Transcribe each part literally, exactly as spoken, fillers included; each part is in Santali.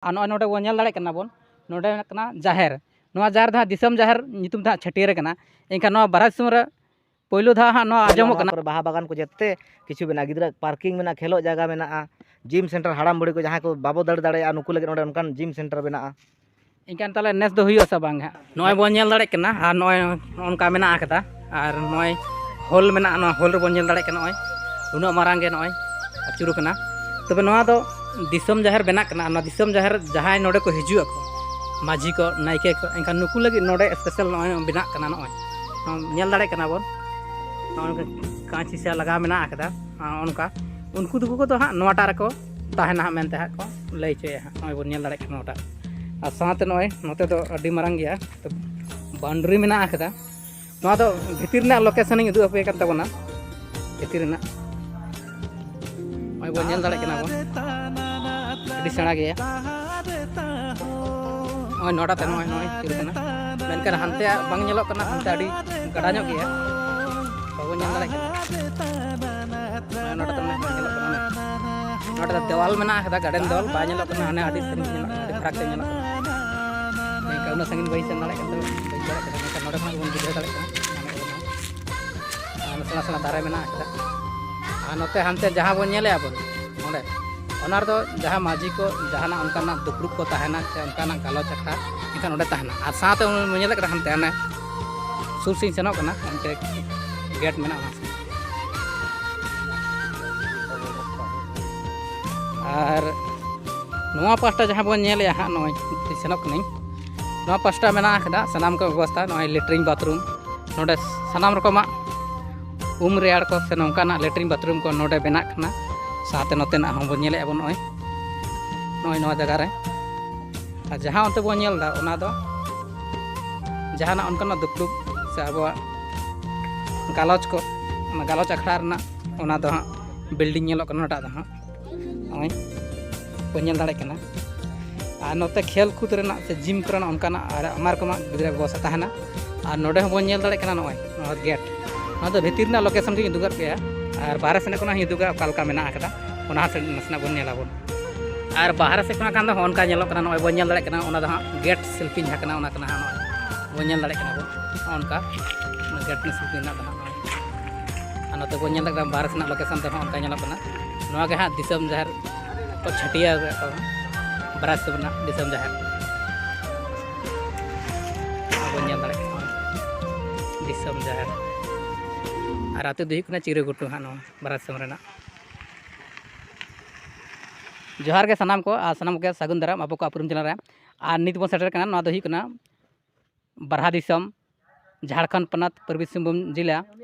ᱟᱨ ᱱᱚᱜᱼᱚᱭ ᱱᱚᱰᱮ ᱵᱚᱱ ᱧᱮᱞ ᱫᱟᱲᱮᱭᱟᱜ ᱠᱟᱱᱟ ᱵᱚᱱ, ᱱᱚᱰᱮ ᱠᱟᱱᱟ ᱡᱟᱦᱮᱨ᱾ ᱱᱚᱣᱟ ᱡᱟᱦᱮᱨ ᱫᱚ ᱦᱟᱸᱜ ᱫᱤᱥᱚᱢ ᱡᱟᱦᱮᱨ ᱧᱩᱛᱩᱢ ᱛᱮ ᱦᱟᱸᱜ ᱪᱷᱟᱹᱴᱭᱟᱹᱨ ᱠᱟᱱᱟ᱾ ᱮᱱᱠᱷᱟᱱ ᱱᱚᱣᱟ ᱵᱟᱨᱦᱟ ᱫᱤᱥᱚᱢ ᱨᱮ ᱯᱳᱭᱞᱳ ᱫᱷᱟᱣ ᱦᱟᱸᱜ ᱱᱚᱣᱟ ᱟᱸᱡᱚᱢᱚᱜ ᱠᱟᱱᱟ᱾ ᱠᱚᱨᱮ ᱵᱟᱦᱟ ᱵᱟᱜᱟᱱ ᱠᱚ ᱡᱮᱛᱮ ᱠᱤᱪᱷᱩ ᱢᱮᱱᱟᱜᱼᱟ, ᱜᱤᱫᱽᱨᱟᱹ ᱯᱟᱨᱠᱤᱝ ᱢᱮᱱᱟᱜᱼᱟ, ᱠᱷᱮᱞᱳᱜ ᱡᱟᱭᱜᱟ ᱢᱮᱱᱟᱜᱼᱟ, ᱡᱤᱢ ᱥᱮᱱᱴᱟᱨ, ᱦᱟᱲᱟᱢ ᱵᱩᱲᱦᱤ ᱠᱚ ᱡᱟᱦᱟᱸᱭ ᱠᱚ ᱵᱟᱵᱚ ᱫᱟᱹᱲ ᱫᱟᱲᱮᱭᱟᱜᱼᱟ, ᱱᱩᱠᱩ ᱞᱟᱹᱜᱤᱫ ᱱᱚᱰᱮ ᱚᱱᱠᱟᱱ ᱡᱤᱢ ᱥᱮᱱᱴᱟᱨ ᱢᱮᱱᱟᱜᱼᱟ᱾ ᱮᱱᱠᱷᱟᱱ ᱛᱟᱦᱚᱞᱮ ᱱᱮᱥ ᱫᱚ ᱦᱩᱭᱩᱜᱼᱟ ᱥᱮ ᱵᱟᱝ ᱦᱟᱸᱜ? ᱱᱚᱜᱼᱚᱭ ᱵᱚᱱ ᱧᱮᱞ ᱫᱟᱲᱮᱭᱟᱜ ᱠᱟᱱᱟ, ᱟᱨ ᱱᱚᱜᱼᱚᱭ ᱱᱚᱜᱼᱚ ᱱᱚᱝᱠᱟ ᱢᱮᱱᱟᱜ ᱟᱠᱟᱫᱟ᱾ ᱟᱨ ᱱᱚᱜᱼᱚᱭ ᱦᱚᱞ ᱢᱮᱱᱟᱜᱼᱟ, ᱱᱚᱣᱟ ᱦᱚᱞ ᱨᱮᱵᱚᱱ ᱧᱮᱞ ᱫᱟᱲᱮᱭᱟᱜ ᱠᱟᱱᱟ, ᱱᱚᱜᱼᱚᱭ ᱩᱱᱟᱹᱜ ᱢᱟᱨᱟᱝ ᱜᱮ ᱱᱚᱜᱼᱚᱭ ᱟᱹᱪᱩᱨ ᱟᱠᱟᱱᱟ᱾ ᱛᱚᱵᱮ ᱱᱚᱣᱟ ᱫᱚ ᱫᱤᱥᱚᱢ ᱡᱟᱦᱮᱨ ᱵᱮᱱᱟᱜ ᱠᱟᱱᱟ, ᱚᱱᱟ ᱫᱤᱥᱚᱢ ᱡᱟᱦᱮᱨ ᱡᱟᱦᱟᱸᱭ ᱱᱚᱰᱮ ᱠᱚ ᱦᱤᱡᱩᱜ ᱟᱠᱚ, ᱢᱟᱹᱡᱷᱤ ᱠᱚ, ᱱᱟᱭᱠᱮ ᱠᱚ, ᱮᱱᱠᱷᱟᱱ ᱱᱩᱠᱩ ᱞᱟᱹᱜᱤᱫ ᱱᱚᱰᱮ ᱥᱯᱮᱥᱟᱞ ᱱᱚᱜᱼᱚᱭ ᱵᱮᱱᱟᱜ ᱠᱟᱱᱟ᱾ ᱱᱚᱜᱼᱚᱭ ᱱᱚᱜᱼᱚᱭ ᱧᱮᱞ ᱫᱟᱲᱮᱭᱟᱜ ᱠᱟᱱᱟ ᱵᱚᱱ, ᱱᱚᱜᱼᱚᱭ ᱱᱚᱝᱠᱟ ᱠᱟᱸᱪ ᱦᱤᱥᱟᱹ ᱞᱟᱜᱟᱣ ᱢᱮᱱᱟᱜ ᱟᱠᱟᱫᱟ᱾ ᱟᱨ ᱚᱱᱠᱟ ᱩᱱᱠᱩ ᱫᱚᱠᱚ ᱠᱚᱫᱚ ᱦᱟᱸᱜ ᱱᱚᱣᱟᱴᱟᱜ ᱨᱮᱠᱚ ᱛᱟᱦᱮᱱᱟ ᱦᱟᱸᱜ ᱢᱮᱱᱛᱮ ᱦᱟᱸᱜ ᱠᱚ ᱞᱟᱹᱭ ᱦᱚᱪᱚᱭᱮᱫᱼᱟ ᱦᱟᱸᱜ᱾ ᱱᱚᱜᱼᱚᱭ ᱵᱚᱱ ᱧᱮᱞ ᱫᱟᱲᱮᱭᱟᱜ ᱠᱟᱱᱟ ᱱᱚᱣᱟᱴᱟᱜ᱾ ᱟᱨ ᱥᱟᱶᱛᱮ ᱱᱚᱜᱼᱚᱭ ᱱᱚᱛᱮ ᱫᱚ ᱟᱹᱰᱤ ᱢᱟᱨᱟᱝ ᱜᱮᱭᱟ, ᱛᱚ ᱵᱟᱣᱩᱱᱰᱟᱨᱤ ᱢᱮᱱᱟᱜ ᱟᱠᱟᱫᱟ᱾ ᱱᱚᱣᱟ ᱫᱚ ᱵᱷᱤᱛᱤᱨ ᱨᱮᱱᱟᱜ ᱞᱳᱠᱮᱥᱚᱱ ᱤᱧ ᱩᱫᱩᱜ ᱟᱯᱮ ᱠᱟᱱ ᱛᱟᱵᱚᱱᱟ, ᱵᱷᱤᱛᱤᱨ ᱨᱮᱱᱟᱜ᱾ ᱱᱚᱜᱼᱚᱭ ᱵᱚᱱ ᱧᱮᱞ ᱫᱟᱲᱮᱭᱟᱜ ᱠᱟᱱᱟ ᱵᱚᱱ, ᱟᱹᱰᱤ ᱥᱮᱬᱟ ᱜᱮᱭᱟ᱾ ᱱᱚᱜᱼᱚᱭ ᱱᱚᱰᱮ ᱛᱮ ᱱᱚᱜᱼᱚᱭ ᱱᱚᱜᱼᱚᱭ ᱪᱟᱹᱞᱩᱜ ᱠᱟᱱᱟ, ᱢᱮᱱᱠᱷᱟᱱ ᱦᱟᱱᱛᱮ ᱵᱟᱝ ᱧᱮᱞᱚᱜ ᱠᱟᱱᱟ, ᱦᱟᱱᱛᱮ ᱟᱹᱰᱤ ᱜᱟᱰᱟ ᱧᱚᱜ ᱜᱮᱭᱟ, ᱵᱟᱵᱚᱱ ᱧᱮᱞ ᱫᱟᱲᱮᱭᱟᱜ ᱠᱟᱱᱟ᱾ ᱱᱚᱜᱼᱚᱭ ᱱᱚᱰᱮ ᱛᱮ ᱱᱚᱜᱼᱚᱭ ᱧᱮᱞᱚᱜ ᱠᱟᱱᱟ, ᱱᱚᱰᱮ ᱫᱚ ᱫᱮᱣᱟᱞ ᱢᱮᱱᱟᱜ ᱟᱠᱟᱫᱟ, ᱜᱟᱨᱰᱮᱱ ᱫᱮᱣᱟᱞ ᱵᱟᱭ ᱧᱮᱞᱚᱜ ᱠᱟᱱᱟ, ᱦᱟᱱᱮ ᱟᱹᱰᱤ ᱥᱟᱺᱜᱤᱧ ᱧᱮᱞᱚᱜ ᱠᱟᱱᱟ, ᱟᱹᱰᱤ ᱯᱷᱟᱨᱟᱠ ᱛᱮ ᱧᱮᱞᱚᱜ ᱠᱟᱱᱟ᱾ ᱱᱤᱝᱠᱟ ᱩᱱᱟᱹᱜ ᱥᱟᱺᱜᱤᱧ ᱵᱟᱹᱧ ᱥᱮᱱ ᱫᱟᱲᱮᱭᱟᱜ ᱠᱟᱱ ᱛᱮ ᱵᱟᱹᱧ ᱫᱟᱲᱮᱭᱟᱜ ᱠᱟᱱᱟ, ᱢᱮᱱᱠᱷᱟᱱ ᱱᱚᱰᱮ ᱠᱷᱚᱱᱟᱜ ᱵᱚᱱ ᱵᱩᱡᱷᱟᱹᱣ ᱫᱟᱲᱮᱭᱟᱜ ᱠᱟᱱᱟ᱾ ᱟᱨ ᱥᱮᱬᱟ ᱥᱮᱬᱟ ᱫᱟᱨᱮ ᱢᱮᱱᱟᱜ ᱟᱠᱟᱫᱟ᱾ ᱟᱨ ᱱᱚᱛᱮ ᱦᱟᱱᱛᱮ ᱡᱟᱦᱟᱸ ᱵᱚᱱ ᱧᱮᱞᱮᱫᱼᱟ ᱵᱚᱱ ᱱᱚᱰᱮ, ᱚᱱᱟ ᱨᱮᱫᱚ ᱡᱟᱦᱟᱸ ᱢᱟᱹᱡᱷᱤ ᱠᱚ ᱡᱟᱦᱟᱱᱟᱜ ᱚᱱᱠᱟᱱᱟᱜ ᱫᱩᱯᱲᱩᱵ ᱠᱚ ᱛᱟᱦᱮᱱᱟ ᱥᱮ ᱚᱱᱠᱟᱱᱟᱜ ᱜᱟᱞᱚᱪ ᱟᱠᱷᱲᱟ, ᱮᱱᱠᱷᱟᱱ ᱚᱸᱰᱮ ᱛᱟᱦᱮᱱᱟ᱾ ᱟᱨ ᱥᱟᱶᱛᱮ ᱚᱱᱟ ᱧᱮᱞᱮᱫ ᱠᱟᱱᱟ ᱦᱟᱱᱛᱮ ᱦᱟᱱᱮ ᱥᱩᱨ ᱥᱮᱫ ᱤᱧ ᱥᱮᱱᱚᱜ ᱠᱟᱱᱟ, ᱚᱱᱛᱮ ᱜᱮᱴ ᱢᱮᱱᱟᱜᱼᱟ ᱚᱱᱟ ᱥᱮᱫ᱾ ᱟᱨ ᱱᱚᱣᱟ ᱯᱟᱦᱴᱟ ᱡᱟᱦᱟᱸ ᱵᱚᱱ ᱧᱮᱞᱮᱫᱼᱟ ᱦᱟᱸᱜ, ᱱᱚᱜᱼᱚᱭ ᱥᱮᱱᱚᱜ ᱠᱟᱹᱱᱟᱹᱧ, ᱱᱚᱣᱟ ᱯᱟᱦᱴᱟ ᱢᱮᱱᱟᱜ ᱟᱠᱟᱫᱟ ᱥᱟᱱᱟᱢ ᱠᱚ ᱵᱮᱵᱚᱥᱛᱷᱟ, ᱱᱚᱜᱼᱚᱭ ᱞᱮᱴᱨᱤᱱ ᱵᱟᱛᱷᱨᱩᱢ, ᱱᱚᱰᱮ ᱥᱟᱱᱟᱢ ᱨᱚᱠᱚᱢᱟᱜ ᱩᱢ ᱨᱮᱭᱟᱲ ᱠᱚ ᱥᱮ ᱱᱚᱝᱠᱟᱱᱟᱜ ᱞᱮᱴᱨᱤᱱ ᱵᱟᱛᱷᱨᱩᱢ ᱠᱚ ᱱᱚᱰᱮ ᱵᱮᱱᱟᱜ ᱠᱟᱱᱟ᱾ ᱥᱟᱶᱛᱮ ᱱᱚᱛᱮᱱᱟᱜ ᱦᱚᱸ ᱵᱚᱱ ᱧᱮᱞᱮᱫᱼᱟ ᱵᱚᱱ ᱱᱚᱜᱼᱚᱭ, ᱱᱚᱜᱼᱚᱭ ᱱᱚᱣᱟ ᱡᱟᱭᱜᱟ ᱨᱮ᱾ ᱟᱨ ᱡᱟᱦᱟᱸ ᱚᱱᱛᱮ ᱵᱚᱱ ᱧᱮᱞ ᱮᱫᱟ, ᱚᱱᱟ ᱫᱚ ᱡᱟᱦᱟᱱᱟᱜ ᱚᱱᱠᱟᱱᱟᱜ ᱫᱩᱯᱲᱩᱵ ᱥᱮ ᱟᱵᱚᱣᱟᱜ ᱜᱟᱞᱚᱪ ᱠᱚ, ᱚᱱᱟ ᱜᱟᱞᱚᱪ ᱟᱠᱷᱲᱟ ᱨᱮᱱᱟᱜ, ᱚᱱᱟ ᱫᱚ ᱦᱟᱸᱜ ᱵᱤᱞᱰᱤᱝ ᱧᱮᱞᱚᱜ ᱠᱟᱱᱟ ᱚᱱᱟᱴᱟᱜ ᱫᱚ ᱦᱟᱸᱜ᱾ ᱱᱚᱜᱼᱚᱭ ᱵᱚᱱ ᱧᱮᱞ ᱫᱟᱲᱮᱭᱟᱜ ᱠᱟᱱᱟ᱾ ᱟᱨ ᱱᱚᱛᱮ ᱠᱷᱮᱞ ᱠᱩᱫ ᱨᱮᱱᱟᱜ ᱥᱮ ᱡᱤᱢ ᱠᱚᱨᱮᱱᱟᱜ ᱚᱱᱠᱟᱱᱟᱜ ᱟᱨ ᱟᱭᱢᱟ ᱨᱚᱠᱚᱢᱟᱜ ᱜᱤᱫᱽᱨᱟᱹ ᱵᱮᱵᱚᱥᱛᱷᱟ ᱛᱟᱦᱮᱱᱟ᱾ ᱟᱨ ᱱᱚᱰᱮ ᱦᱚᱸᱵᱚᱱ ᱧᱮᱞ ᱫᱟᱲᱮᱭᱟᱜ ᱠᱟᱱᱟ ᱱᱚᱜᱼᱚᱭ ᱱᱚᱣᱟ ᱜᱮᱴ, ᱱᱚᱣᱟ ᱫᱚ ᱵᱷᱤᱛᱤᱨ ᱨᱮᱱᱟᱜ ᱞᱳᱠᱮᱥᱚᱱ ᱜᱤᱧ ᱩᱫᱩᱜ ᱟᱫ ᱯᱮᱭᱟ᱾ ᱟᱨ ᱵᱟᱦᱨᱮ ᱥᱮᱱᱟᱜ ᱠᱷᱚᱱᱟᱜ ᱦᱚᱸᱧ ᱩᱫᱩᱜᱟ ᱚᱠᱟ ᱞᱮᱠᱟ ᱢᱮᱱᱟᱜ ᱟᱠᱟᱫᱟ, ᱚᱱᱟ ᱦᱚᱸ ᱱᱟᱥᱮᱱᱟᱜ ᱵᱚᱱ ᱧᱮᱞᱟᱵᱚᱱ᱾ ᱟᱨ ᱵᱟᱦᱨᱮ ᱥᱮᱫ ᱠᱷᱚᱱᱟᱜ ᱠᱷᱟᱱ ᱫᱚ ᱦᱚᱸᱜᱼᱚ ᱱᱚᱝᱠᱟ ᱧᱮᱞᱚᱜ ᱠᱟᱱᱟ, ᱱᱚᱜᱼᱚᱭ ᱵᱚᱱ ᱧᱮᱞ ᱫᱟᱲᱮᱭᱟᱜ ᱠᱟᱱᱟ, ᱚᱱᱟ ᱫᱚ ᱦᱟᱸᱜ ᱜᱮᱴ ᱥᱤᱞᱯᱤᱧ ᱡᱟᱦᱟᱸ ᱠᱟᱱᱟ, ᱚᱱᱟ ᱠᱟᱱᱟ ᱦᱟᱸᱜ, ᱱᱚᱜᱼᱚᱭ ᱵᱚᱱ ᱧᱮᱞ ᱫᱟᱲᱮᱭᱟᱜ ᱠᱟᱱᱟ ᱵᱚᱱ, ᱱᱚᱜᱼᱚ ᱱᱚᱝᱠᱟ ᱜᱮᱴ ᱥᱤᱞᱯᱤᱧ ᱨᱮᱱᱟᱜ ᱫᱚ ᱦᱟᱸᱜ ᱱᱚᱜᱼᱚᱭ᱾ ᱟᱨ ᱱᱚᱛᱮ ᱵᱚᱱ ᱧᱮᱞ ᱫᱟᱲᱮᱭᱟᱜ ᱠᱟᱱᱟ ᱵᱟᱦᱨᱮ ᱥᱮᱱᱟᱜ ᱞᱳᱠᱮᱥᱚᱱ ᱫᱚ ᱦᱚᱸᱜᱼᱚ ᱱᱚᱝᱠᱟ ᱧᱮᱞᱚᱜ ᱠᱟᱱᱟ᱾ ᱱᱚᱣᱟ ᱜᱮ ᱦᱟᱸᱜ ᱫᱤᱥᱚᱢ ᱡᱟᱦᱮᱨ ᱠᱚ ᱪᱷᱟᱹᱴᱭᱟᱹᱨ ᱟᱠᱟᱫ ᱠᱚ, ᱵᱟᱦᱨᱮ ᱫᱤᱥᱚᱢ ᱨᱮᱱᱟᱜ ᱫᱤᱥᱚᱢ ᱡᱟᱦᱮᱨ᱾ ᱱᱚᱣᱟ ᱵᱚᱱ ᱧᱮᱞ ᱫᱟᱲᱮᱭᱟᱜ ᱠᱟᱱᱟ ᱫᱤᱥᱚᱢ ᱡᱟᱦᱮᱨ᱾ ᱟᱨ ᱟᱹᱛᱩ ᱫᱚ ᱦᱩᱭᱩᱜ ᱠᱟᱱᱟ ᱪᱤᱨᱟᱹᱜᱷᱩᱴᱩ ᱦᱟᱸᱜ, ᱱᱚᱣᱟ ᱵᱟᱦᱨᱮ ᱫᱤᱥᱚᱢ ᱨᱮᱱᱟᱜ᱾ ᱡᱚᱦᱟᱨ ᱜᱮ ᱥᱟᱱᱟᱢ ᱠᱚ, ᱟᱨ ᱥᱟᱱᱟᱢ ᱠᱚᱜᱮ ᱥᱟᱹᱜᱩᱱ ᱫᱟᱨᱟᱢ ᱟᱵᱚ ᱠᱚ ᱩᱯᱨᱩᱢ ᱪᱮᱱᱮᱞ ᱨᱮ᱾ ᱟᱨ ᱱᱤᱛ ᱵᱚᱱ ᱥᱮᱴᱮᱨ ᱠᱟᱱᱟ, ᱱᱚᱣᱟ ᱫᱚ ᱦᱩᱭᱩᱜ ᱠᱟᱱᱟ ᱵᱟᱨᱦᱟ ᱫᱤᱥᱚᱢ, ᱡᱷᱟᱲᱠᱷᱚᱸᱰ ᱯᱚᱱᱚᱛ, ᱯᱩᱨᱵᱤ ᱥᱤᱝᱵᱷᱩᱢ ᱡᱮᱞᱟ,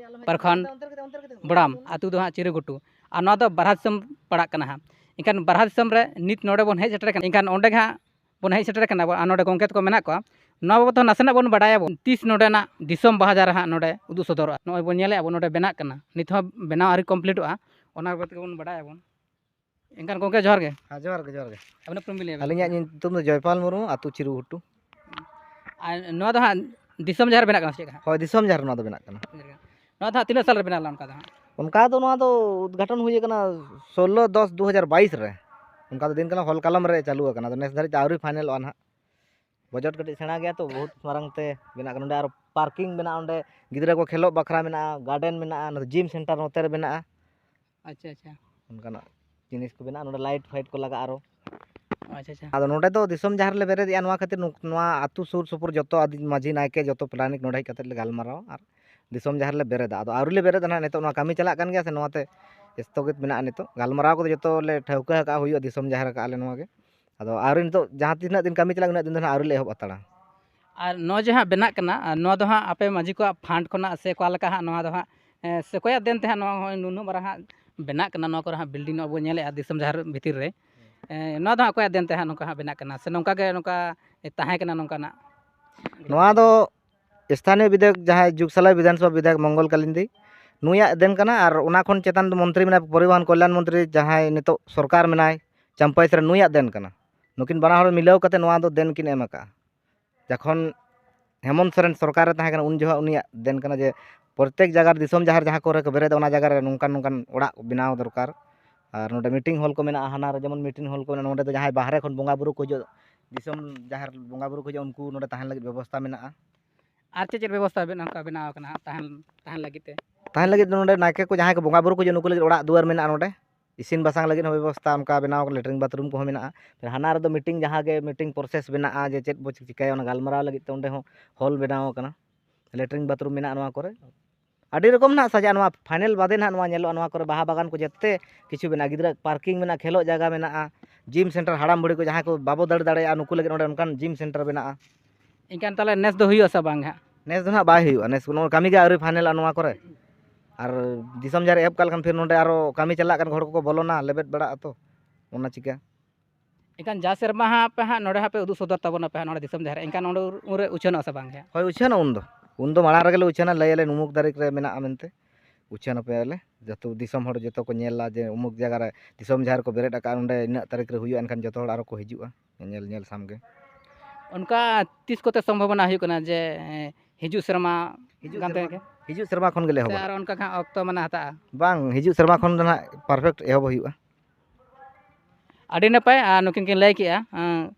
ᱯᱨᱚᱠᱷᱚᱸᱰ ᱵᱚᱲᱟᱢ, ᱟᱹᱛᱩ ᱫᱚ ᱦᱟᱸᱜ ᱪᱤᱨᱟᱹᱜᱷᱩᱴᱩ᱾ ᱟᱨ ᱱᱚᱣᱟ ᱫᱚ ᱵᱟᱨᱦᱟ ᱫᱤᱥᱚᱢ ᱯᱟᱲᱟᱜ ᱠᱟᱱᱟ ᱦᱟᱸᱜ᱾ ᱮᱱᱠᱷᱟᱱ ᱵᱟᱨᱦᱟ ᱫᱤᱥᱚᱢ ᱨᱮ ᱱᱤᱛ ᱱᱚᱰᱮ ᱵᱚᱱ ᱦᱮᱡ ᱥᱮᱴᱮᱨ ᱠᱟᱱᱟ, ᱮᱱᱠᱷᱟᱱ ᱚᱸᱰᱮ ᱜᱮ ᱦᱟᱸᱜ ᱵᱚᱱ ᱦᱮᱡ ᱥᱮᱴᱮᱨ ᱠᱟᱱᱟ ᱵᱚᱱ, ᱟᱨ ᱱᱚᱰᱮ ᱜᱚᱢᱠᱮ ᱛᱟᱠᱚ ᱢᱮᱱᱟᱜ ᱠᱚᱣᱟ᱾ ᱱᱚᱣᱟ ᱵᱟᱵᱚᱫ ᱦᱚᱸ ᱱᱟᱥᱮᱱᱟᱜ ᱵᱚᱱ ᱵᱟᱰᱟᱭᱟᱵᱚᱱ, ᱛᱤᱥ ᱱᱚᱰᱮᱱᱟᱜ ᱫᱤᱥᱚᱢ ᱵᱟᱦᱟ ᱡᱟᱦᱟᱸ ᱦᱟᱸᱜ ᱱᱚᱰᱮ ᱩᱫᱩᱜ ᱥᱚᱫᱚᱨᱚᱜᱼᱟ᱾ ᱱᱚᱜᱼᱚᱭ ᱵᱚᱱ ᱧᱮᱞᱮᱫᱼᱟ ᱵᱚᱱ, ᱱᱚᱰᱮ ᱵᱮᱱᱟᱜ ᱠᱟᱱᱟ, ᱱᱤᱛ ᱦᱚᱸ ᱵᱮᱱᱟᱣ ᱟᱹᱣᱨᱤ ᱠᱚᱢᱯᱞᱤᱴᱚᱜᱼᱟ, ᱚᱱᱟ ᱵᱟᱵᱚᱫ ᱛᱮᱜᱮ ᱵᱚᱱ ᱵᱟᱰᱟᱭᱟᱵᱚᱱ᱾ ᱮᱱᱠᱷᱟᱱ ᱜᱚᱢᱠᱮ, ᱡᱚᱦᱟᱨ ᱜᱮ᱾ ᱦᱮᱸ, ᱡᱚᱦᱟᱨ ᱜᱮ, ᱡᱚᱦᱟᱨ ᱜᱮ᱾ ᱟᱹᱵᱤᱱᱟᱜ ᱧᱩᱛᱩᱢ ᱵᱤᱱ ᱞᱟᱹᱭᱟ? ᱟᱹᱞᱤᱧᱟᱜ ᱧᱩᱛᱩᱢ ᱫᱚ ᱡᱚᱭᱯᱟᱞ ᱢᱩᱨᱢᱩ, ᱟᱹᱛᱩ ᱪᱤᱨᱩᱜᱷᱩᱴᱩ᱾ ᱟᱨ ᱱᱚᱣᱟ ᱫᱚ ᱦᱟᱸᱜ ᱫᱤᱥᱚᱢ ᱡᱟᱦᱮᱨ ᱵᱮᱱᱟᱜ ᱠᱟᱱᱟ ᱥᱮ ᱪᱮᱫ ᱦᱟᱸᱜ? ᱦᱳᱭ, ᱫᱤᱥᱚᱢ ᱡᱟᱦᱮᱨ ᱱᱚᱣᱟ ᱫᱚ ᱵᱮᱱᱟᱜ ᱠᱟᱱᱟ᱾ ᱱᱚᱣᱟ ᱫᱚ ᱦᱟᱸᱜ ᱛᱤᱱᱟᱹᱜ ᱥᱟᱞ ᱨᱮ ᱵᱮᱱᱟᱣ ᱞᱮᱱᱟ ᱚᱱᱠᱟ ᱫᱚ ᱦᱟᱸᱜ? ᱚᱱᱠᱟ ᱫᱚ ᱱᱚᱣᱟ ᱫᱚ ᱩᱫᱽᱜᱷᱟᱴᱚᱱ ᱦᱩᱭ ᱟᱠᱟᱱᱟ ᱥᱳᱞᱞᱳ ᱫᱚᱥ ᱫᱩ ᱦᱟᱡᱟᱨ ᱵᱟᱭᱤᱥ ᱨᱮ᱾ ᱚᱱᱠᱟ ᱫᱚ ᱫᱤᱱ ᱠᱟᱞᱚᱢ, ᱦᱚᱞ ᱠᱟᱞᱚᱢ ᱨᱮ ᱪᱟᱹᱞᱩ ᱟᱠᱟᱱᱟ, ᱟᱫᱚ ᱱᱮᱥ ᱫᱷᱟᱹᱨᱤᱡ ᱛᱮ ᱟᱹᱣᱨᱤ ᱯᱷᱟᱭᱱᱮᱞᱚᱜᱼᱟ ᱱᱟᱦᱟᱜ᱾ ᱵᱟᱡᱮᱴ ᱠᱟᱹᱴᱤᱡ ᱥᱮᱬᱟ ᱜᱮᱭᱟ ᱛᱚ, ᱵᱚᱦᱩᱛ ᱢᱟᱨᱟᱝ ᱛᱮ ᱵᱮᱱᱟᱜ ᱠᱟᱱᱟ᱾ ᱱᱚᱸᱰᱮ ᱟᱨᱚ ᱯᱟᱨᱠᱤᱝ ᱢᱮᱱᱟᱜᱼᱟ, ᱚᱸᱰᱮ ᱜᱤᱫᱽᱨᱟᱹ ᱠᱚ ᱠᱷᱮᱞᱳᱜ ᱵᱟᱠᱷᱨᱟ ᱢᱮᱱᱟᱜᱼᱟ, ᱜᱟᱨᱰᱮᱱ ᱢᱮᱱᱟᱜᱼᱟ, ᱱᱚᱛᱮ ᱡᱤᱢ ᱥᱮᱱᱴᱟᱨ ᱱᱚᱛᱮ ᱨᱮ ᱢᱮᱱᱟᱜᱼᱟ᱾ ᱟᱪᱪᱷᱟ, ᱟᱪᱪᱷᱟ᱾ ᱚᱱᱠᱟᱱᱟᱜ ᱡᱤᱱᱤᱥ ᱠᱚ ᱢᱮᱱᱟᱜᱼᱟ᱾ ᱱᱚᱸᱰᱮ ᱞᱟᱭᱤᱴ ᱯᱷᱟᱭᱤᱴ ᱠᱚ ᱞᱟᱜᱟᱜᱼᱟ ᱟᱨᱚ᱾ ᱟᱪᱪᱷᱟ, ᱟᱪᱪᱷᱟ᱾ ᱟᱫᱚ ᱱᱚᱸᱰᱮ ᱫᱚ ᱫᱤᱥᱚᱢ ᱡᱟᱦᱮᱨ ᱞᱮ ᱵᱮᱨᱮᱫᱮᱜᱼᱟ, ᱱᱚᱣᱟ ᱠᱷᱟᱹᱛᱤᱨ ᱱᱩᱠ-, ᱱᱚᱣᱟ ᱟᱹᱛᱩ ᱥᱩᱨ ᱥᱩᱯᱩᱨ ᱡᱚᱛᱚ ᱟᱹᱫᱤ-, ᱢᱟᱹᱡᱷᱤ, ᱱᱟᱭᱠᱮ, ᱡᱚᱛᱚ ᱯᱞᱟᱱᱤᱝ ᱱᱚᱸᱰᱮ ᱦᱮᱡ ᱠᱟᱛᱮᱫ ᱞᱮ ᱜᱟᱞᱢᱟᱨᱟᱣᱟ ᱟᱨ ᱫᱤᱥᱚᱢ ᱡᱟᱦᱮᱨ ᱞᱮ ᱵᱮᱨᱮᱫᱟ᱾ ᱟᱫᱚ ᱟᱹᱣᱨᱤ ᱞᱮ ᱵᱮᱨᱮᱫᱟ ᱱᱟᱦᱟᱜ, ᱱᱤᱛᱚᱜ ᱱᱚᱣᱟ ᱠᱟᱹᱢᱤ ᱪᱟᱞᱟᱜ ᱠᱟᱱ ᱜᱮᱭᱟ ᱥᱮ, ᱱᱚᱣᱟᱛᱮ ᱥᱛᱷᱚᱜᱤᱛ ᱢᱮᱱᱟᱜᱼᱟ ᱱᱤᱛᱚᱜ᱾ ᱜᱟᱞᱢᱟᱨᱟᱣ ᱠᱚᱫᱚ ᱡᱚᱛᱚ ᱞᱮ ᱴᱷᱟᱹᱣᱠᱟᱹ ᱟᱠᱟᱫᱼᱟ, ᱦᱩᱭᱩᱜᱼᱟ, ᱫᱤᱥᱚᱢ ᱡᱟᱦᱮᱨ ᱟᱠᱟᱫᱼᱟ ᱞᱮ ᱱᱚᱣᱟ ᱜᱮ᱾ ᱟᱫᱚ ᱟᱹᱣᱨᱤ, ᱱᱤᱛᱚᱜ ᱡᱟᱦᱟᱸ ᱛᱤᱱᱟᱹᱜ ᱫᱤᱱ ᱠᱟᱹᱢᱤ ᱪᱟᱞᱟᱜ, ᱩᱱᱟᱹᱜ ᱫᱤᱱ ᱫᱚ ᱱᱟᱦᱟᱜ ᱟᱹᱣᱨᱤ ᱞᱮ ᱮᱦᱚᱵ ᱦᱟᱛᱟᱲᱟ᱾ ᱟᱨ ᱱᱚᱣᱟ ᱡᱟᱦᱟᱸ ᱵᱮᱱᱟᱜ ᱠᱟᱱᱟ, ᱟᱨ ᱱᱚᱣᱟ ᱫᱚ ᱦᱟᱸᱜ ᱟᱯᱮ ᱢᱟᱹᱡᱷᱤ ᱠᱚᱣᱟᱜ ᱯᱷᱟᱱᱰ ᱠᱷᱚᱱᱟᱜ ᱥᱮ ᱚᱠᱟ ᱞᱮᱠᱟ ᱦᱟᱸᱜ ᱱᱚᱣᱟ ᱫᱚ ᱦᱟᱸᱜ, ᱮᱸ, ᱥᱮ ᱚᱠᱚᱭᱟᱜ ᱫᱮᱱ ᱛᱮ ᱦᱟᱸᱜ ᱱᱚᱣᱟ ᱦᱚᱸᱜᱼᱚᱭ ᱱᱩᱱᱟᱹᱜ ᱢᱟᱨᱟᱝ ᱦᱟᱸᱜ ᱵᱮᱱᱟᱜ ᱠᱟᱱᱟ, ᱱᱚᱣᱟ ᱠᱚᱨᱮ ᱦᱟᱸᱜ ᱵᱤᱞᱰᱤᱝ ᱱᱚᱣᱟ ᱵᱚᱱ ᱧᱮᱞᱮᱫᱼᱟ ᱫᱤᱥᱚᱢ ᱡᱟᱦᱮᱨ ᱵᱷᱤᱛᱤᱨ ᱨᱮ? ᱮᱸ, ᱱᱚᱣᱟ ᱫᱚ ᱦᱟᱸᱜ ᱚᱠᱚᱭᱟᱜ ᱫᱮᱱ ᱛᱮ ᱦᱟᱸᱜ ᱱᱚᱝᱠᱟ ᱦᱟᱸᱜ ᱵᱮᱱᱟᱜ ᱠᱟᱱᱟ, ᱥᱮ ᱱᱚᱝᱠᱟ ᱜᱮ ᱱᱚᱝᱠᱟ ᱛᱟᱦᱮᱸ ᱠᱟᱱᱟ ᱱᱚᱝᱠᱟᱱᱟᱜ? ᱱᱚᱣᱟ ᱫᱚ ᱥᱛᱷᱟᱱᱤᱭᱚ ᱵᱤᱫᱷᱟᱭᱚᱠ, ᱡᱟᱦᱟᱸᱭ ᱡᱩᱜᱽᱥᱟᱞᱟᱭ ᱵᱤᱫᱷᱟᱱᱥᱚᱵᱷᱟ ᱵᱤᱫᱷᱟᱭᱚᱠ ᱢᱚᱝᱜᱚᱞ ᱠᱟᱞᱤᱱᱫᱤ, ᱱᱩᱭᱟᱜ ᱫᱮᱱ ᱠᱟᱱᱟ᱾ ᱟᱨ ᱚᱱᱟ ᱠᱷᱚᱱ ᱪᱮᱛᱟᱱ ᱫᱚ ᱢᱚᱱᱛᱨᱤ ᱢᱮᱱᱟᱭ, ᱯᱚᱨᱤᱵᱚᱦᱚᱱ ᱠᱚᱞᱭᱟᱱ ᱢᱚᱱᱛᱨᱤ, ᱡᱟᱦᱟᱸᱭ ᱱᱤᱛᱚᱜ ᱥᱚᱨᱠᱟᱨ ᱢᱮᱱᱟᱭ ᱪᱟᱢᱯᱟᱭ ᱥᱚᱨᱮᱱ, ᱱᱩᱭᱟᱜ ᱫᱮᱱ ᱠᱟᱱᱟ᱾ ᱱᱩᱠᱤᱱ ᱵᱟᱱᱟ ᱦᱚᱲ ᱢᱤᱞᱟᱹᱣ ᱠᱟᱛᱮ ᱱᱚᱣᱟ ᱫᱚ ᱫᱮᱱ ᱠᱤᱱ ᱮᱢ ᱟᱠᱟᱫᱼᱟ᱾ ᱡᱚᱠᱷᱚᱱ ᱦᱮᱢᱚᱱᱛ ᱥᱚᱨᱮᱱ ᱥᱚᱨᱠᱟᱨ ᱨᱮ ᱛᱟᱦᱮᱸ ᱠᱟᱱᱟ, ᱩᱱ ᱡᱚᱠᱷᱚᱱ ᱩᱱᱤᱭᱟᱜ ᱫᱮᱱ ᱠᱟᱱᱟ ᱡᱮ ᱯᱨᱚᱛᱮᱠ ᱡᱟᱭᱜᱟ ᱨᱮ, ᱫᱤᱥᱚᱢ ᱡᱟᱦᱮᱨ ᱡᱟᱦᱟᱸ ᱠᱚᱨᱮ ᱠᱚ ᱵᱮᱨᱮᱫᱟ, ᱚᱱᱟ ᱡᱟᱭᱜᱟ ᱨᱮ ᱱᱚᱝᱠᱟᱱ ᱱᱚᱝᱠᱟᱱ ᱚᱲᱟᱜ ᱵᱮᱱᱟᱣ ᱫᱚᱨᱠᱟᱨ᱾ ᱟᱨ ᱱᱚᱰᱮ ᱢᱤᱴᱤᱝ ᱦᱚᱞ ᱠᱚ ᱢᱮᱱᱟᱜᱼᱟ, ᱦᱟᱱᱟ ᱨᱮ ᱡᱮᱢᱚᱱ ᱢᱤᱴᱤᱝ ᱦᱚᱞ ᱠᱚ ᱢᱮᱱᱟᱜᱼᱟ, ᱱᱚᱰᱮ ᱫᱚ ᱡᱟᱦᱟᱸᱭ ᱵᱟᱦᱨᱮ ᱠᱷᱚᱱ ᱵᱚᱸᱜᱟ ᱵᱩᱨᱩ ᱠᱚ ᱦᱤᱡᱩᱜ, ᱫᱤᱥᱚᱢ ᱡᱟᱦᱮᱨ ᱵᱚᱸᱜᱟ ᱵᱩᱨᱩ ᱠᱚ ᱦᱤᱡᱩᱜ, ᱩᱱᱠᱩ ᱱᱚᱰᱮ ᱛᱟᱦᱮᱱ ᱞᱟᱹᱜᱤᱫ ᱵᱮᱵᱚᱥᱛᱷᱟ ᱢᱮᱱᱟᱜᱼᱟ᱾ ᱟᱨ ᱪᱮᱫ ᱪᱮᱫ ᱵᱮᱵᱚᱥᱛᱷᱟ ᱵᱮᱱᱟᱣ ᱚᱱᱠᱟ ᱵᱮᱱᱟᱣ ᱟᱠᱟᱱᱟ ᱦᱟᱸᱜ ᱛᱟᱦᱮᱱ, ᱛᱟᱦᱮᱱ ᱞᱟᱹᱜᱤᱫ ᱛᱮ? ᱛᱟᱦᱮᱱ ᱞᱟᱹᱜᱤᱫ ᱫᱚ ᱱᱚᱰᱮ ᱱᱟᱭᱠᱮ ᱠᱚ ᱡᱟᱦᱟᱸᱭ ᱠᱚ ᱵᱚᱸᱜᱟ ᱵᱩᱨᱩ ᱠᱚ ᱦᱤᱡᱩᱜ, ᱩᱱᱠᱩ ᱞᱟᱹᱜᱤᱫ ᱚᱲᱟᱜ ᱫᱩᱣᱟᱹᱨ ᱢᱮᱱᱟᱜᱼᱟ ᱱᱚᱰᱮ᱾ ᱤᱥᱤᱱ ᱵᱟᱥᱟᱝ ᱞᱟᱹᱜᱤᱫ ᱦᱚᱸ ᱵᱮᱵᱚᱥᱛᱷᱟ ᱚᱱᱠᱟ ᱵᱮᱱᱟᱣ ᱟᱠᱟᱱᱟ, ᱞᱮᱴᱨᱤᱱ ᱵᱟᱛᱷᱨᱩᱢ ᱠᱚᱦᱚᱸ ᱢᱮᱱᱟᱜᱼᱟ᱾ ᱯᱷᱤᱨ ᱦᱟᱱᱟ ᱨᱮᱫᱚ ᱢᱤᱴᱤᱝ ᱡᱟᱦᱟᱸ ᱜᱮ ᱢᱤᱴᱤᱝ ᱯᱨᱚᱥᱮᱥ ᱢᱮᱱᱟᱜᱼᱟ, ᱡᱮ ᱪᱮᱫ ᱵᱚ ᱪᱤᱠᱟᱹᱭᱟ, ᱚᱱᱟ ᱜᱟᱞᱢᱟᱨᱟᱣ ᱞᱟᱹᱜᱤᱫ ᱛᱮ ᱚᱸᱰᱮ ᱦᱚᱸ ᱦᱚᱞ ᱵᱮᱱᱟᱣ ᱟᱠᱟᱱᱟ᱾ ᱞᱮᱴᱨᱤᱱ ᱵᱟᱛᱷᱨᱩᱢ ᱢᱮᱱᱟᱜᱼᱟ ᱱᱚᱣᱟ ᱠᱚᱨᱮ᱾ ᱟᱹᱰᱤ ᱨᱚᱠᱚᱢ ᱱᱟᱦᱟᱜ ᱥᱟᱡᱟᱜᱼᱟ, ᱱᱚᱣᱟ ᱯᱷᱟᱭᱱᱮᱞ ᱵᱟᱫᱮ ᱱᱟᱦᱟᱜ ᱱᱚᱣᱟ ᱧᱮᱞᱚᱜᱼᱟ, ᱱᱚᱣᱟ ᱠᱚᱨᱮ ᱵᱟᱦᱟ ᱵᱟᱜᱟᱱ ᱠᱚ ᱡᱮᱛᱮ ᱠᱤᱪᱷᱩ ᱢᱮᱱᱟᱜᱼᱟ᱾ ᱜᱤᱫᱽᱨᱟᱹ ᱯᱟᱨᱠᱤᱝ ᱢᱮᱱᱟᱜᱼᱟ, ᱠᱷᱮᱞᱳᱜ ᱡᱟᱭᱜᱟ ᱢᱮᱱᱟᱜᱼᱟ, ᱡᱤᱢ ᱥᱮᱱᱴᱟᱨ, ᱦᱟᱲᱟᱢ ᱵᱩᱲᱦᱤ ᱠᱚ ᱡᱟᱦᱟᱸᱭ ᱠᱚ ᱵᱟᱵᱚ ᱫᱟᱹᱲ ᱫᱟᱲᱮᱭᱟᱜᱼᱟ, ᱱᱩᱠᱩ ᱞᱟᱹᱜᱤᱫ ᱱᱚᱰᱮ ᱚᱱᱠᱟᱱ ᱡᱤᱢ ᱥᱮᱱᱴᱟᱨ ᱢᱮᱱᱟᱜᱼᱟ᱾ ᱮᱱᱠᱷᱟᱱ ᱛᱟᱦᱚᱞᱮ ᱱᱮᱥ ᱫᱚ ᱦᱩᱭᱩᱜᱼᱟ ᱥᱮ ᱵᱟᱝ ᱦᱟᱸᱜ? ᱱᱮᱥ ᱫᱚ ᱱᱟᱦᱟᱜ ᱵᱟᱭ ᱦᱩᱭᱩᱜᱼᱟ, ᱱᱮᱥ ᱱᱚᱣᱟ ᱠᱟᱹᱢᱤ ᱜᱮ ᱟᱹᱣᱨᱤ ᱯᱷᱟᱭᱱᱮᱞᱟ ᱱᱚᱣᱟ ᱠᱚᱨᱮ᱾ ᱟᱨ ᱫᱤᱥᱚᱢ ᱡᱟᱦᱮᱨ ᱮᱦᱚᱵ ᱠᱟᱜ ᱞᱮᱠᱷᱟᱱ ᱯᱷᱤᱨ ᱱᱚᱰᱮ ᱟᱨᱚ ᱠᱟᱹᱢᱤ ᱪᱟᱞᱟᱜ ᱠᱟᱱ, ᱦᱚᱲ ᱠᱚᱠᱚ ᱵᱚᱞᱚᱱᱟ, ᱞᱮᱵᱮᱫ ᱵᱟᱲᱟᱜ ᱟᱛᱚ, ᱚᱱᱟ ᱪᱤᱠᱟ᱾ ᱮᱱᱠᱷᱟᱱ ᱡᱟ ᱥᱮᱨᱢᱟ ᱦᱟᱸᱜ ᱯᱮ ᱦᱟᱸᱜ ᱱᱚᱰᱮ ᱦᱟᱸᱜ ᱯᱮ ᱩᱫᱩᱜ ᱥᱚᱫᱚᱨ ᱛᱟᱵᱚᱱᱟ ᱯᱮ ᱦᱟᱸᱜ ᱱᱚᱰᱮ ᱫᱤᱥᱚᱢ ᱡᱟᱦᱮᱨ, ᱮᱱᱠᱷᱟᱱ ᱚᱸᱰᱮ ᱩᱱ-, ᱩᱱᱨᱮ ᱩᱪᱷᱟᱹᱱᱚᱜᱼᱟ ᱥᱮ ᱵᱟᱝ ᱦᱟᱸᱜ? ᱦᱳᱭ, ᱩᱪᱷᱟᱹᱱᱟ ᱩᱱᱫᱚ᱾ ᱩᱱᱫᱚ ᱢᱟᱲᱟᱝ ᱨᱮᱜᱮ ᱞᱮ ᱩᱪᱷᱟᱹᱱᱟ, ᱞᱟᱹᱭ ᱟᱞᱮ ᱩᱢᱩᱠ ᱛᱟᱹᱨᱤᱠᱷ ᱨᱮ ᱢᱮᱱᱟᱜᱼᱟ ᱢᱮᱱᱛᱮ᱾ ᱩᱪᱷᱟᱹᱱ ᱟᱯᱮᱭᱟᱞᱮ, ᱡᱚᱛᱚ ᱫᱤᱥᱚᱢ ᱦᱚᱲ ᱡᱚᱛᱚ ᱠᱚ ᱧᱮᱞᱟ ᱡᱮ ᱩᱢᱩᱠ ᱡᱟᱭᱜᱟ ᱨᱮ ᱫᱤᱥᱚᱢ ᱡᱟᱦᱮᱨ ᱠᱚ ᱵᱮᱨᱮᱫ ᱟᱠᱟᱫᱼᱟ, ᱚᱸᱰᱮ ᱤᱱᱟᱹᱜ ᱛᱟᱹᱨᱤᱠᱷ ᱨᱮ ᱦᱩᱭᱩᱜᱼᱟ, ᱮᱱᱠᱷᱟᱱ ᱡᱚᱛᱚ ᱦᱚᱲ ᱟᱨᱚ ᱠᱚ ᱦᱤᱡᱩᱜᱼᱟ, ᱧᱮᱧᱮᱞ, ᱧᱮᱞ ᱥᱟᱢᱜᱮ᱾ ᱚᱱᱠᱟ ᱛᱤᱥ ᱠᱚᱛᱮ ᱥᱚᱢᱵᱷᱚᱵᱚᱱᱟ ᱦᱩᱭᱩᱜ ᱠᱟᱱᱟ ᱡᱮ, ᱮᱸ, ᱦᱤᱡᱩᱜ ᱥᱮᱨᱢᱟ ᱦᱤᱡᱩᱜ ᱜᱟᱱ ᱥᱮᱨᱢᱟ, ᱛᱮᱜᱮ? ᱦᱤᱡᱩᱜ ᱥᱮᱨᱢᱟ ᱠᱷᱚᱱ ᱜᱮᱞᱮ ᱥᱮ ᱮᱦᱚᱵᱟ᱾ ᱟᱨ ᱚᱱᱠᱟ ᱜᱮ ᱦᱟᱸᱜ ᱚᱠᱛᱚ ᱢᱟᱱᱮ ᱦᱟᱛᱟᱜᱼᱟ? ᱵᱟᱝ, ᱦᱤᱡᱩᱜ ᱥᱮᱨᱢᱟ ᱠᱷᱚᱱ ᱫᱚ ᱱᱟᱦᱟᱜ perfect ᱮᱦᱚᱵ ᱦᱩᱭᱩᱜᱼᱟ᱾ ᱟᱹᱰᱤ ᱱᱟᱯᱟᱭ, ᱟᱨ ᱱᱩᱠᱤᱱ ᱠᱤᱱ ᱞᱟᱹᱭ ᱠᱮᱜᱼᱟ, ᱟᱸ,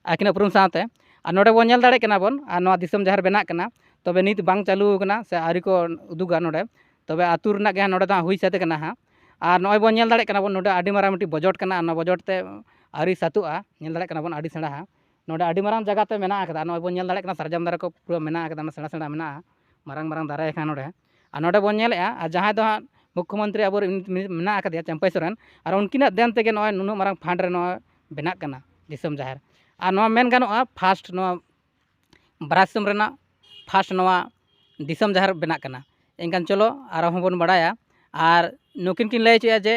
ᱟᱹᱠᱤᱱᱟᱜ ᱩᱯᱨᱩᱢ ᱥᱟᱶᱛᱮ᱾ ᱟᱨ ᱱᱚᱰᱮ ᱵᱚᱱ ᱧᱮᱞ ᱫᱟᱲᱮᱭᱟᱜ ᱠᱟᱱᱟ ᱵᱚᱱ, ᱟᱨ ᱱᱚᱣᱟ ᱫᱤᱥᱚᱢ ᱡᱟᱦᱮᱨ ᱵᱮᱱᱟᱜ ᱠᱟᱱᱟ, ᱛᱚᱵᱮ ᱱᱤᱛ ᱵᱟᱝ ᱪᱟᱹᱞᱩ ᱟᱠᱟᱱᱟ ᱥᱮ ᱟᱹᱣᱨᱤ ᱠᱚ ᱩᱫᱩᱜᱟ ᱱᱚᱰᱮ, ᱛᱚᱵᱮ ᱟᱹᱛᱩ ᱨᱮᱱᱟᱜ ᱜᱮ ᱦᱟᱸᱜ ᱱᱚᱰᱮ ᱫᱚ ᱦᱟᱸᱜ ᱦᱩᱭ ᱥᱟᱹᱛ ᱟᱠᱟᱱᱟ ᱦᱟᱸᱜ᱾ ᱟᱨ ᱱᱚᱜᱼᱚᱭ ᱵᱚᱱ ᱧᱮᱞ ᱫᱟᱲᱮᱭᱟᱜ ᱠᱟᱱᱟ ᱵᱚᱱ, ᱱᱚᱰᱮ ᱟᱹᱰᱤ ᱢᱟᱨᱟᱝ ᱢᱤᱫᱴᱤᱡ ᱵᱚᱡᱚᱴ ᱠᱟᱱᱟ, ᱟᱨ ᱱᱚᱣᱟ ᱵᱚᱡᱚᱴ ᱛᱮ ᱟᱹᱣᱨᱤ ᱥᱟᱹᱛᱩᱜᱼᱟ, ᱧᱮᱞ ᱫᱟᱲᱮᱭᱟᱜ ᱠᱟᱱᱟ ᱵᱚᱱ ᱟᱹᱰᱤ ᱥᱮᱬᱟ ᱦᱟᱸᱜ᱾ ᱱᱚᱰᱮ ᱟᱹᱰᱤ ᱢᱟᱨᱟᱝ ᱡᱟᱭᱜᱟ ᱛᱮ ᱢᱮᱱᱟᱜ ᱟᱠᱟᱫᱟ, ᱱᱚᱜᱼᱚᱭ ᱵᱚᱱ ᱧᱮᱞ ᱫᱟᱲᱮᱭᱟᱜ ᱠᱟᱱᱟ ᱥᱟᱨᱡᱚᱢ ᱫᱟᱨᱮ ᱠᱚ ᱯᱩᱨᱟᱹ ᱢᱮᱱᱟᱜ ᱟᱠᱟᱫᱟ, ᱚᱱᱟ ᱥᱮᱬᱟ ᱥᱮᱬᱟ ᱢᱮᱱᱟᱜᱼᱟ, ᱢᱟᱨᱟᱝ ᱢᱟᱨᱟᱝ ᱫᱟᱨᱮ ᱠᱟᱱᱟ ᱱᱚᱰᱮ᱾ ᱟᱨ ᱱᱚᱰᱮ ᱵᱚᱱ ᱧᱮᱞᱮᱫᱼᱟ, ᱟᱨ ᱡᱟᱦᱟᱸᱭ ᱫᱚ ᱦᱟᱸᱜ ᱢᱩᱠᱠᱷᱚ ᱢᱚᱱᱛᱨᱤ ᱟᱵᱚᱨᱮᱱ ᱢᱮᱱᱟᱜ ᱟᱠᱟᱫᱮᱭᱟ ᱪᱟᱹᱢᱯᱟᱹᱭ ᱥᱚᱨᱮᱱ, ᱟᱨ ᱩᱱᱠᱤᱱᱟᱜ ᱫᱮᱱ ᱛᱮᱜᱮ ᱱᱚᱜᱼᱚᱭ ᱱᱩᱱᱟᱹᱜ ᱢᱟᱨᱟᱝ ᱯᱷᱟᱱᱰ ᱨᱮ ᱱᱚᱣᱟ ᱵᱮᱱᱟᱜ ᱠᱟᱱᱟ ᱫᱤᱥᱚᱢ ᱡᱟᱦᱮᱨ᱾ ᱟᱨ ᱱᱚᱣᱟ ᱢᱮᱱ ᱜᱟᱱᱚᱜᱼᱟ ᱯᱷᱟᱥᱴ ᱱᱚᱣᱟ ᱵᱟᱨᱟᱥᱤᱢ ᱨᱮᱱᱟᱜ ᱯᱷᱟᱥᱴ ᱱᱚᱣᱟ ᱫᱤᱥᱚᱢ ᱡᱟᱦᱮᱨ ᱵᱮᱱᱟᱜ ᱠᱟᱱᱟ᱾ ᱮᱱᱠᱷᱟᱱ ᱪᱚᱞᱚ ᱟᱨᱦᱚᱸ ᱵᱚᱱ ᱵᱟᱲᱟᱭᱟ᱾ ᱟᱨ ᱱᱩᱠᱤᱱ ᱠᱤᱱ ᱞᱟᱹᱭ ᱦᱚᱪᱚᱭᱟ ᱡᱮ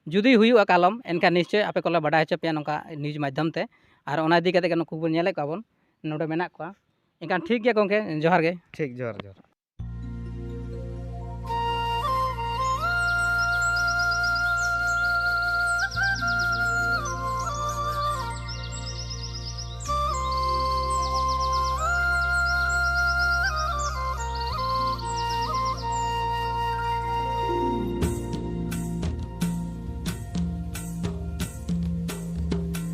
ᱡᱩᱫᱤ ᱦᱩᱭᱩᱜᱼᱟ ᱠᱟᱞᱚᱢ, ᱮᱱᱠᱷᱟᱱ ᱱᱤᱥᱪᱚᱭ ᱟᱯᱮ ᱠᱚᱞᱮ ᱵᱟᱰᱟᱭ ᱦᱚᱪᱚ ᱯᱮᱭᱟ ᱱᱚᱝᱠᱟ ᱱᱤᱭᱩᱡᱽ ᱢᱟᱫᱽᱫᱷᱚᱢ ᱛᱮ᱾ ᱟᱨ ᱚᱱᱟ ᱤᱫᱤ ᱠᱟᱛᱮ ᱜᱮ ᱱᱩᱠᱩ ᱵᱚᱱ ᱧᱮᱞᱮᱫ ᱠᱚᱣᱟ ᱵᱚᱱ ᱱᱚᱰᱮ ᱢᱮᱱᱟᱜ ᱠᱚᱣᱟ᱾ ᱮᱱᱠᱷᱟᱱ ᱴᱷᱤᱠ ᱜᱮᱭᱟ ᱜᱚᱢᱠᱮ, ᱡᱚᱦᱟᱨ ᱜᱮ᱾ ᱴᱷᱤᱠ, ᱡᱚᱦᱟᱨ, ᱡᱚᱦᱟᱨ᱾